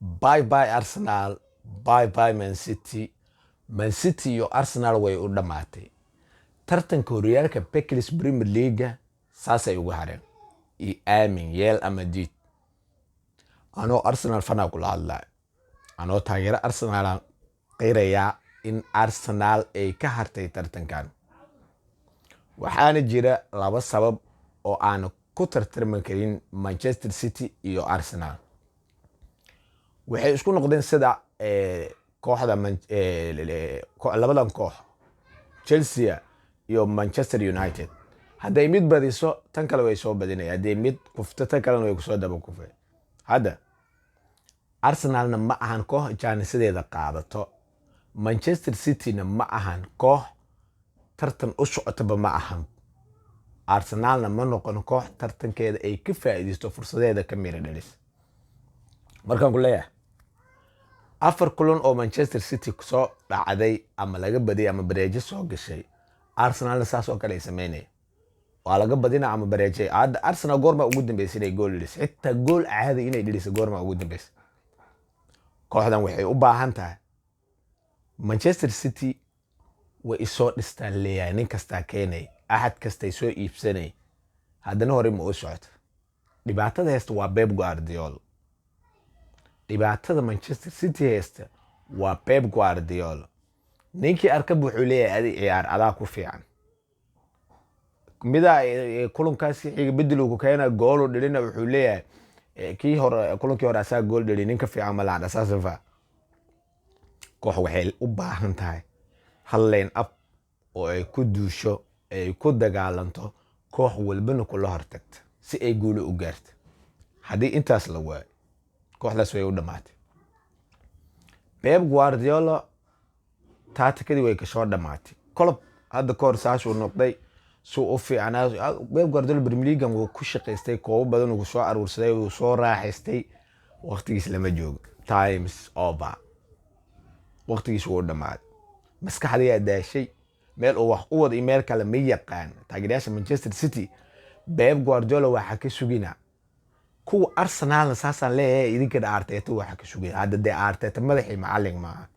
Bye bye Arsenal, bye bye Man City. Man City iyo Arsenal way u dhammaatay tartanka horyaalka Barclays Premier League-ga, saasay ugu hareen. I aamin, yeel ama diid, anoo Arsenal fanaa kula hadlaya, anoo taageero Arsenalan qirayaa in Arsenal ay ka hartay tartankan. Waxaana jira laba sabab oo aan ku tartarmi karin Manchester City iyo Arsenal. Waxay isku noqdeen sida kooxda labadan koox, Chelsea iyo Manchester United. Hadday mid badiso, tan kale way soo badinaya. Hadday mid kufto, tan kalena way kusoo daba kufay. Hadda Arsenalna ma ahan koox jaanisadeeda qaadato, Manchester Cityna ma ahan koox tartan u socotaba ma ahan. Arsenalna ma noqon koox tartankeeda ay ka faa'iideysto, fursadeeda ka mira dhalis. Markaan ku leeyahay, 4 kulan oo Manchester City soo dhacday ama laga badiyay ama bareejo soo gashay, Arsenalna saas oo kale ay sameynaya, waa laga badina ama bareejay. Hadda Arsenal goormaa ugu dambeysay inay gool dhaliso? Xitaa gool caadi inay dhaliso goormaa ugu dambeysay? Kooxdan waxay u baahan tahay, Manchester City way isoo dhistaan leeyahay, nin kastaa keenay, axad kastay soo iibsanay, haddana hore ma u socoto. Dhibaatada haysta waa Pep Guardiola. Dhibaatada Manchester City haysta waa Pep Guardiola. Ninkii arkab wuxuu leeyahay: "Adi ciyaar, adaa ku fiican." Midaa kulankaasi xiga bedel ku keena, goolu dhelina, wuxuu leeyahay kii hore, kulankii hore asaa gool dheli, ninka fiican ma lahan asaasafa. Koox waxay u baahan tahay hal line up oo ay ku duusho, ay ku dagaalanto, koox walbana kula hortagta si ay guulo u gaarto. Haddii intaas la waayo, kooxdaas way u dhammaatay. Pep Guardiola taatikadii way kasoo dhammaatay. Klopp hadda kahor saasuu noqday, suu u fiicnaa. Pep Guardiola Premier League wuu ku shaqaystay, koobo badan uu soo aruursaday, wuu soo raaxaystay. Waqtigiis lama joogo, time's over, waqtigiis wuu dhammaaday. Maskaxdayaa daashay, meel uu wax u wada iyo meel kale ma yaqaan. Taageerayaasha Manchester City Pep Guardiola waxaa ka sugina, kuwa Arsenalna saasaan leeyahay, idinkana Arteta waxaa ka sugina. Hadda dee Arteta madaxii macalin maaha,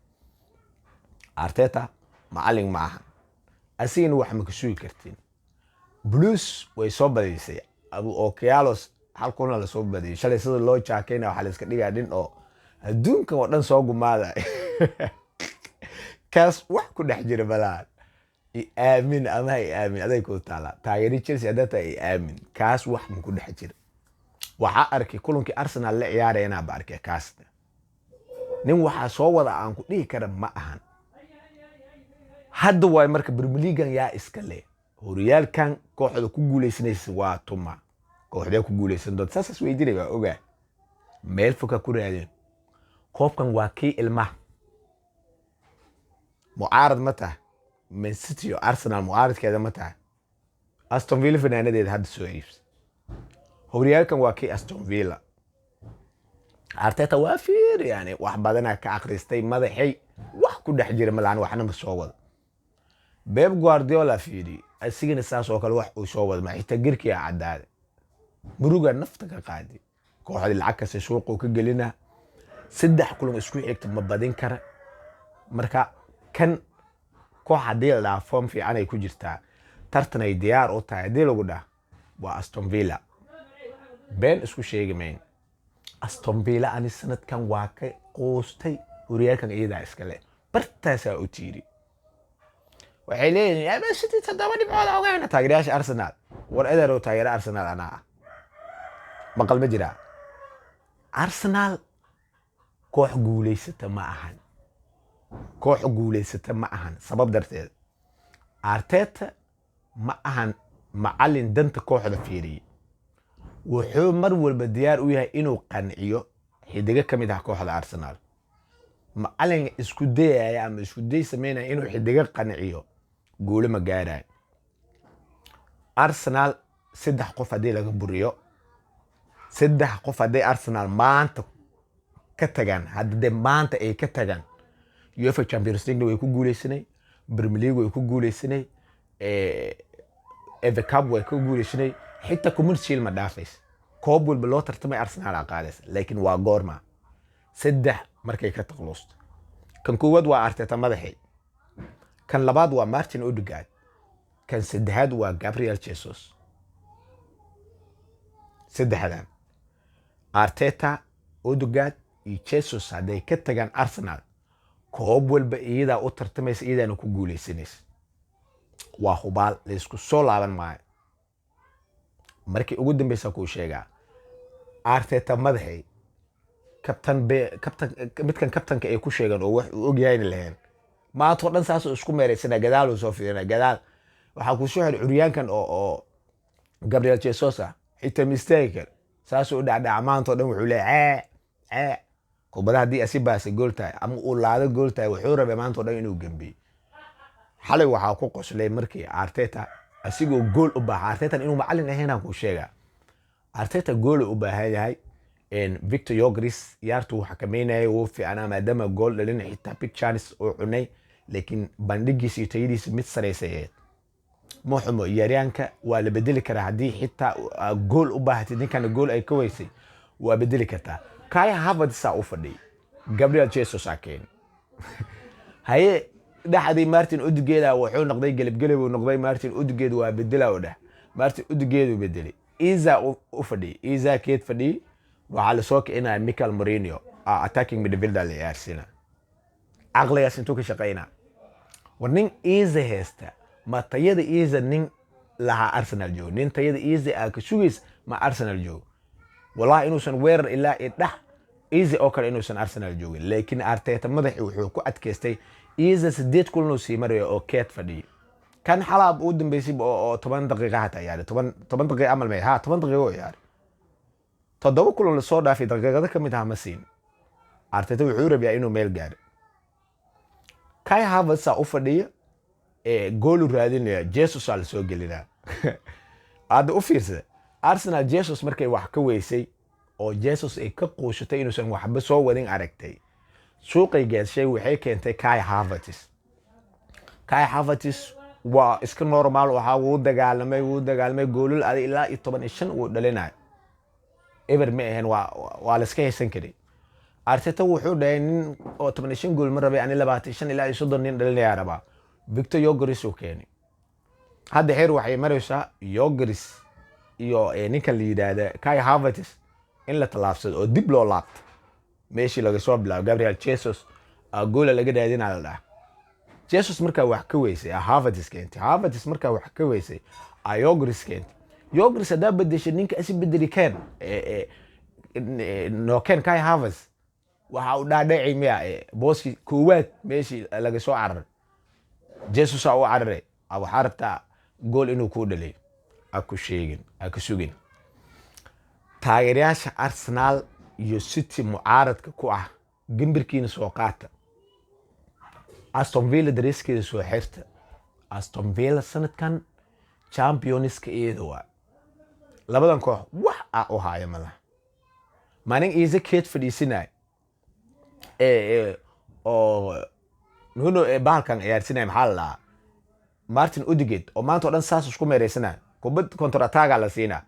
Arteta macalin ma aha, asigana wax ma ka sugi kartiin. Blues way soo badisay, abu okialos hal kulna lasoo badiyay shalay. Sida loo jaakeyna, waxaa la iska dhigaa nin oo adduunkan oo dhan soo gumaada. Kaas wax ku dhex jira balaan. I aamin ama ha i aamin, aday ku taala. Taageeri Chelsea haddaa tahay, i aamin, kaas wax ma ku dhex jira. Waxaa arkay kulankii Arsenal la ciyaarayana ba arkay, kaasna nin waxaa soo wada aan ku dhihi kara ma ahan. Hadda waay marka Premier League-gan yaa iska leh? Horyaalkan kooxda ku guuleysanaysa waa tuma? Kooxdee ku guuleysan doonta? Saasaas weydiinay, waa ogaa meel foga ku raadeen. Koobkan waa kii ilmaha. Mucaarad ma tahay Man City iyo Arsenal? Mucaaradkeeda ma tahay? Aston Villa fanaanadeeda hadda soo iibsa. Horyaalkan waa kii Aston Villa. Arteta waa fiir, yani wax badanaa ka akhristay, madaxay wax ku dhex jira malaan, waxna ma soo wado. Pep Guardiola fiiri, asigana saas oo kale wax uu soo wado ma, xitaa girkiyaa caddaaday, muruga nafta ka qaadi. Kooxdii lacag kasta suuquu ka gelina, 3 kulan isku xigta ma badin kara. Marka kan koox haddii la dhaha form fiican ay ku jirtaa, tartan ay diyaar u tahay haddii lagu dhaha, waa Aston Villa. Been isku sheegi mayn, Aston Villa ani sanadkan waa ka quustay. Horyaalkan iyadaa iskale, bartaasaa u tiiri. Waxay leeyihiin Man City 7 dhibcood ogaana. Taageerayaasha Arsenal, war ederow, taageera Arsenal anaa ah, maqal ma jiraa? Arsenal koox guuleysata ma ahan, koox guuleysata ma ahan. Sabab darteed, Arteta ma ahan macalin danta kooxda fiiriyey. Wuxuu mar walba diyaar u yahay inuu qanciyo xidigo ka mid ah kooxda Arsenal. Macalin isku dayaya ama isku day sameynaya inuu xidigo qanciyo guulo ma gaarayo. Arsenal 3 qof haddii laga buriyo, 3 qof hadday Arsenal maanta ka tagaan, hadda dee maanta ay ka tagaan, UEFA Champions League way ku guuleysanay, Premier League way ku guuleysanay, FA Cup way ku guuleysanay, xitaa Community Shield ma dhaafaysa. Koob walba loo tartamay Arsenal aa qaadaysa. Laakiin waa goorma? Saddex markay ka takluusto, kan koowaad waa Arteta madaxii, kan labaad waa Martin Odegaard, kan saddexaad waa Gabriel Jesus. Saddexdan, Arteta, Odegaard iyo Jesus, hadday ka tagaan Arsenal, koob walba iyadaa u tartamaysa, iyadaana ku guuleysanaysa. Waa hubaal, laysku soo laaban maayo. Markii ugu dambeysa kuu sheegaa, Arteta madaxay kabtan be kabtan, midkan kabtanka ay ku sheegeen oo wax uu ogyahayna lahayn, maantoo dhan saasuu isku meeraysana, gadaaluu soo fiirina. Gadaal waxaa ku soo xiray curyaankan oo Gabriel Jesus ah, xitaa mistaagi kar, saasuu u dhacdhaca maantoo dhan. Wuxuu leeyahay cee cee kubada haddii asi baasa gool tahay ama uu laado gool tahay, wuxuu rabay maantoo dhan inuu gembiyo. Xalay waxaa ku qoslay markii Arteta asigoo gool u baaha. Arteta inuu macalin ahaynaan kuu sheegaa. Arteta gool u baahan yahay. Viktor Gyokeres ciyaartu uu xakameynayay, wuu fiicnaa, maadaama gool dhalin, xitaa big chance uu cunay, laakiin bandhigiisa iyo tayadiisa mid saraysay ahayd. Ma xumo ciyaaryaanka, waa la bedeli karaa haddii xitaa gool u baahatid. Ninkana gool ay ka weysay, waa bedeli kartaa. Kai Havertz aa u fadhiyay, Gabriel Jesus aa keenay. Haye, dhexdii Martin Odegaard wuxuu noqday gelabgelab uu noqday. Martin Odegaard waa bedela oo dheh, Martin Odegaard uu bedelay. Isak u fadhiyay, Isak keed fadhiyay. Waxaa lasoo kicinaya Mikel Merino, attacking midfielder la ciyaarsiina. Caqligaas intuu ka shaqeynaa? War nin Eze haysta, ma tayada Eze nin lahaa Arsenal joogo? Nin tayada Eze aa ka sugays ma Arsenal joogo? Wallahi inuusan weerar ilaa i dhex Eze oo kale inuusan Arsenal joogin. Laakiin Arteta madaxii wuxuu ku adkaystay Eze. 8 kulan uu sii marayo oo keed fadhiyo. Kan xalaab uu dambeysay oo 10 daqiiqa hataa ciyaaray, 10 daqiiqa amal may ha, 10 daqiiqo oo ciyaaray. 7 kulan lasoo dhaafay daqiiqado ka mid ah ma siin. Arteta wuxuu rabiyaa inuu meel gaaro. Kai Havertz aa u fadhiya, goolu raadinaya, Jesus aa lasoo gelinaa. Hadda u fiirsada, Arsenal Jesus markay wax ka weysay oo Jesus ay ka quushatay inuusan waxba soo wadin aragtay, suuqay gaashay, waxay keentay Kai Havertz. Kai Havertz waa iska normal, waxaa wuu dagaalamay, wuu dagaalamay, goolal aday ilaa iyo 15 wuu dhalinayo, ever ma ahayn, waa la iska haysan karay. Arteta wuxuu dhahay nin oo 15 gool ma rabay ani, 25 ilaa iyo 30 nin dhalinayaa rabaa. Viktor Gyokeres uu keenay. Hadda xeer waxay maraysaa Gyokeres iyo ninka la yidhaahda Kai Havertz in la tallaabsado oo dib loo laabto meeshii laga soo bilaabo. Gabriel Jesus goola laga raadinaa la dhaha. Jesus markaa wax ka weysay, Havertz keentay. Havertz markaa wax ka weysay, Gyokeres keentay. Gyokeres haddaa bedeshay, ninka asi bedeli keen, nookeen Kai Havertz, waxa uu dhaadhaci miya booskii koowaad meeshii laga soo cararay? Jesus aa u cararay, waxaa rabtaa gool inuu kuu dhaliyo. A ku sheegin, a ku sugin. Taageerayaasha Arsenal iyo City mucaaradka ku ah, gembirkiina soo qaata, Aston Villa dareeskeeda soo xirta. Aston Villa sanadkan championska iyada waa. Labadan koox wax a u haayo malaha. Maalin Eze keed fadhiisinay oo Nuno bahalkan ciyaarsinaya, maxaa la dhahaa, Martin Odegaard oo maanta o dhan saas isku meereysanaya, kubad counter attack la siinaa,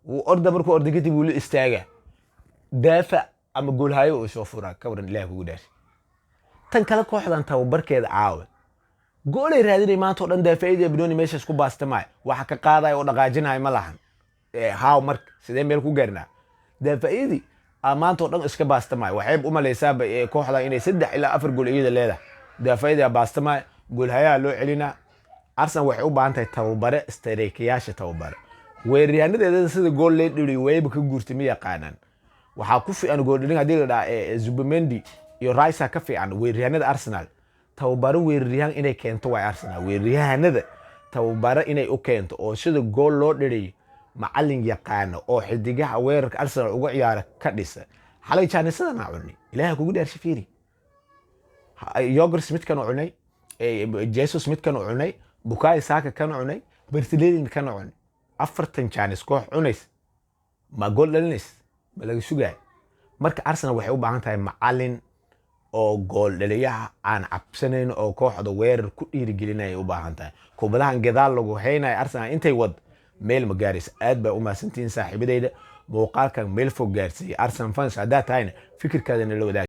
wuu orda, markuu orda kadib wuu la istaaga, daafac ama goolhayo uu soo furaa. Ka waran, Ilaah kugu dhaari? Tan kale, kooxdan tababarkeeda caawa goolay raadinay maanta o dhan, daafacida banooni meesha isku baastamaya, waxa ka qaadaya oo dhaqaajinaya ma lahan. Haaw, marka sidee meel ku gaarnaa? Daafaciyadii maanta o dhan iska baastamaya, waxay u malaysaaba kooxda inay 3 ilaa 4 gool iyada leedahay. Daafaciyadii baastamaya, goolhayaha loo celinaa. Arsenal waxay u baahan tahay tababare, strikeryaasha tababare, weeraryaanadeeda sida gool lee dhaliyo wayba ka guurtay, ma yaqaanaan. Waxaa ku fiican gooldhalin haddii la dhaha Zubimendi iyo Rice ka fiican weeraryahanada Arsenal. Tababaro weeraryahan inay keento waay Arsenal, weeraryahanada tababaro inay u keento oo sida gool loo dhaliyo macalin yaqaano oo xidigaha weerarka Arsenal uga ciyaara ka dhisa. Xalay jaanisadana cunay, Ilaaha kugu dhaarsha, fiiri. Gyokeres midkan u cunay, Jesus midkan u cunay, Bukayo Saka kan cunay, Martinelli kan cunay. 40 jaanis koox cunays ma gool dhalinays? Ma laga sugaay? Marka Arsenal waxay u baahan tahay macalin oo gool dhaliyaha aan cabsanayn oo kooxda weerar ku dhiirigelinaya u baahan tahay. Kubadahan gadaal lagu haynayo Arsenal intay wad meel ma gaaraysa. Aad baa u mahadsantihiin saaxiibadeyda muuqaalkan meel fog gaarsiiyey. Arsenal fans haddaa tahayna, fikirkaadana la wadaag.